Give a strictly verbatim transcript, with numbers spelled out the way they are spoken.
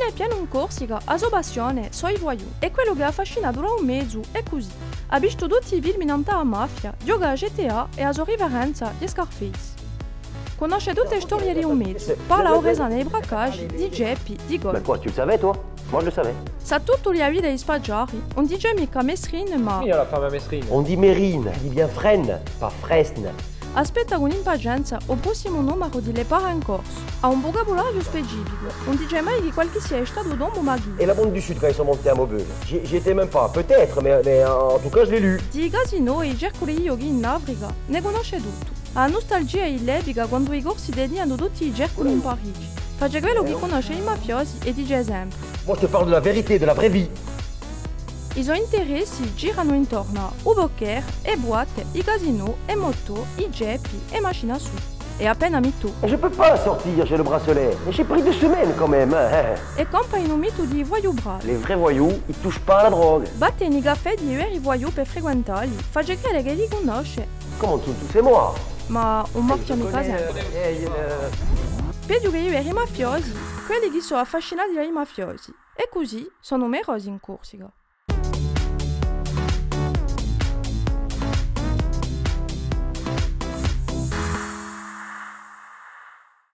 È pianu in Corsica, a so passione sò i voyous. È quellu chì affascina tuttu u mezu hè cusì. Hà vistu tutti i filmi nant'à a mafia, ghjoca à G T A è a so riferenza hè Scarface. Cunnosce tutte e storie di u mezu, parla ora sanu di braccaggi, di ceppi, di colpi. Mais quoi, tu le savais, toi ? Moi, je le savais. Sà tuttu di a vita di i spaghjari, ùn dice micca mestrine, ma... Mia la femme mestrine. On dit mérine, il dit bien frêne, pas fresne. Aspetta cun impazienza u prossimu numaru di Le Parent Corse. Hà un vucabulariu specificu, ùn dice mai chì qualchissia hè statu tombu ma chì. Et la bombe du Sud quand ils sont montés à Maubeuge ? J'y, j'y étais même pas, peut-être, mais, mais en tout cas je l'ai lu. Di i casinò è i circuli di ghjochi in Africa, ne cunnosce tuttu. Hà a nustalgia di l'epica quandu i Corsi tenianu tutti i circuli in Parigi. Face quellu chì cunnosce i mafiosi è dice sempre: Moi je te parle de la vérité, de la vraie vie. I so interessi giranu intornu à u poker, e boîte, i casinò, e motò, i ceppi, e machine à sous. È appena mi tocca. Je peux pas sortir, j'ai le bracelet. J'ai pris deux semaines quand même, hein. È campa in u mitu di i voyous bravi. Les vrais voyous, ils touchent pas à la drogue. Batte in i caffè di i veri voyous per frequentalli, face crede ch'elli i cunnosce. Comment tu, tu sais moi ? Ma ùn m'hà micca sempre. Eh, eh, eh. Peghju chè i veri mafiosi, quelli chì sò affascinati da i mafiosi. È cusì sò numerosi in Corsica.